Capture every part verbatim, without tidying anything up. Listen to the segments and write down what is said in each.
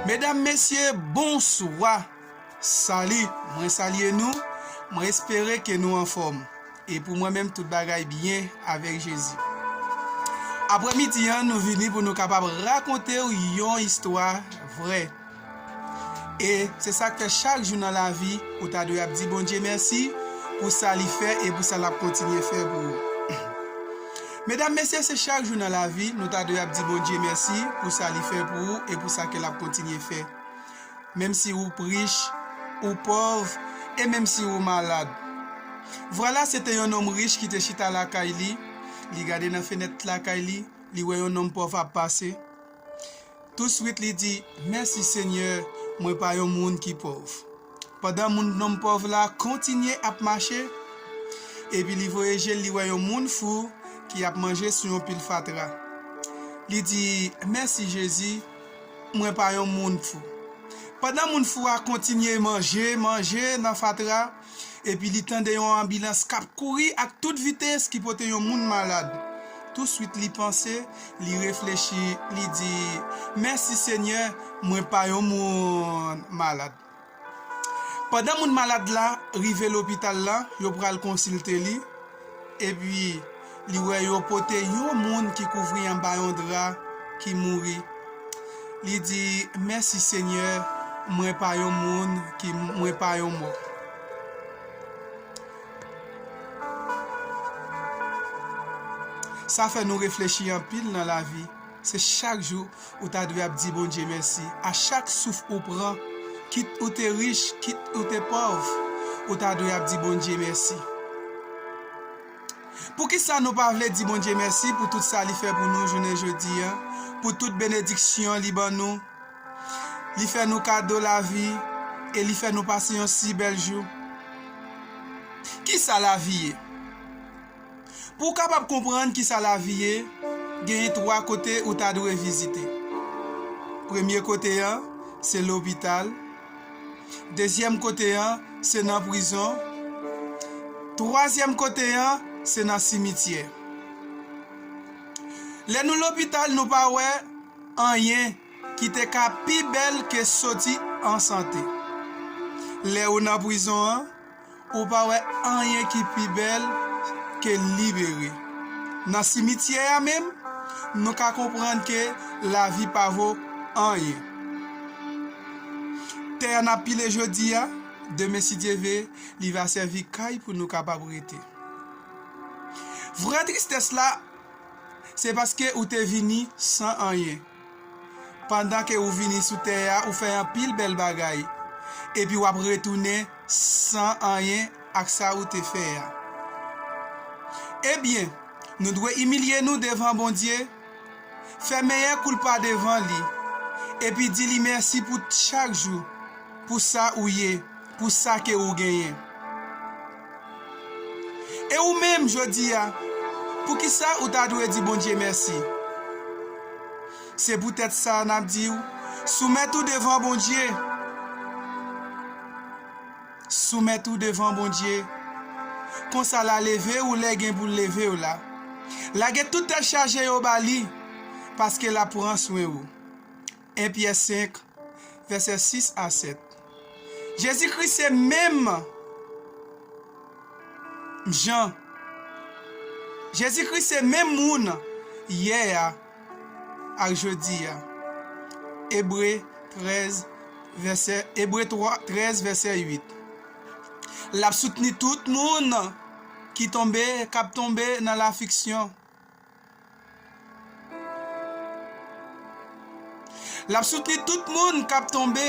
Medam, mesye, bonswa. Sali, mwen salye nou. Mwen espere ke nou anfòm. E pou mwen menm, tout bagay byen avèk Jezi. Aprèmidi an, nou vini pou nou kapab rakonte w yon istwa vrè. E se sa k fè chak jou nan lavi, ou ta dwe ap di Bondye mèsi pou sa li fè e pou sa l ap kontinye fè pou ou. Medam, mesye, se chak jou nan lavi, nou ta dwe ap di Bondye mèsi pou sa li fè pou ou e pou sa ke l ap kontinye fè. Menm si ou rich, ou pòv, e menm si ou malad. Vwala, se te yon nonm rich ki te chita lakay li, li gade nan fenèt lakay li, li wè yon nonm pòv ap pase. Touswit li di, "Mèsi Senyè, mwen pa yon moun ki pòv." Pandan moun nonm pòv la kontinye ap mache, epi li voye je l, li wè yon moun fou ki ap manje sou yon pil fatra. Li di, "Mèsi Jezi, mwen pa yon moun fou." Pandan moun fou a kontinye manje, manje nan fatra, epi li tande yon anbilans k ap kouri ak tout vitès ki pote yon moun malad. Touswit li panse, li reflechi, li di, "Mèsi Senyè, mwen pa yon moun malad." Pandan moun malad la rive lopital la, yo pral konsilte li, epi li wè yo pote yon moun ki kouvri anba yon dra ki mouri. Li di, "Mèsi Senyè, mwen pa yon moun ki, mwen pa yon mò." Sa fè nou reflechi anpil nan lavi. Se chak jou ou ta dwe ap di Bondye mèsi. A chak souf ou pran, kit ou te rich, kit ou te pòv, ou ta dwe ap di Bondye mèsi. Poukisa nou pa vle di Bondye mèsi pou tout sa li fè pou nou jounen jodi a, pou tout benediksyon li ban nou? Li fè nou kado lavi e li fè nou pase yon si bèl jou. Kisa lavi ye? Pou w kapab konprann kisa lavi ye, genyen twa kote ou ta dwe vizite. Premye kote an, se lopital. Dezyèm kote an, se nan prizon. Twazyèm kote an, se nan simityè. Lè nou lopital, nou pa wè anyen ki te ka pi bèl ke soti an sante. Lè ou nan prizon an, ou pa wè anyen ki pi bèl ke libere. Nan simityè a menm, nou ka konprann ke lavi pa vo anyen. Tè a n ap pile jodi a, demen si Dye ve, li va sèvi kay pou nou kapab rete. Vrè tristès la, se paske ou te vini san anyen. Pandan ke ou vini sou tè a, ou fè anpil bèl bagay, epi w ap retounen san anyen ak sa ou te fè a. Ebyen, nou dwe imilye nou devan Bondye, fè mea culpa devan li, epi di li mèsi pou chak jou, pou sa ou ye, pou sa ke ou genyen. E ou menm, jodi a, poukisa ou ta dwe di Bondye mèsi? Se poutèt sa n ap di w, soumèt ou devan Bondye. Soumèt ou devan Bondye. Konsa l a leve w lè gen pou l leve w la. Lage tout tèt chaje yo ba li, paske l ap pran swen ou. En Pyè senk, vèsè sis a sèt. Jezikri se menm jan. Jezikri se menm moun yè a ak jodi a. Ebre trèz, vèsè, Ebre twa, trèz, vèsè uit. L ap soutni tout moun ki tonbe, k ap tonbe nan lafiksyon. L ap soutni tout moun k ap tonbe.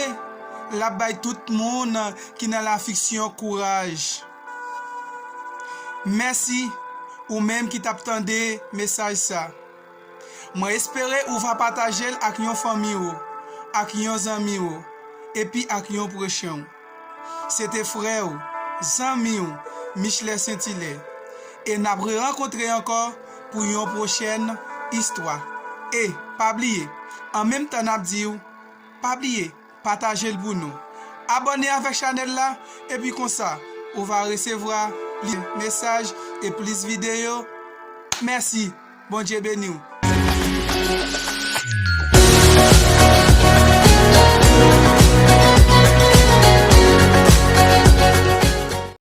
L ap bay tout moun ki nan lafiksyon kouraj. Mèsi, ou menm ki t ap tande mesaj sa. Mwen espere ou va pataje l ak yon fanmi w, ak yon zanmi w, epi ak yon pwochen w. Se te frè w, zanmi w, Michelet Saint-Hilaire. E n ap rerankontre ankò pou yon pwochèn istwa. E, pa bliye, an menm tan n ap di w, pa bliye, pataje l pou nou. Abòne avèk chanèl la, epi konsa, ou va resevwa plis mesaj e plis videyo. Mèsi, Bondye beni w.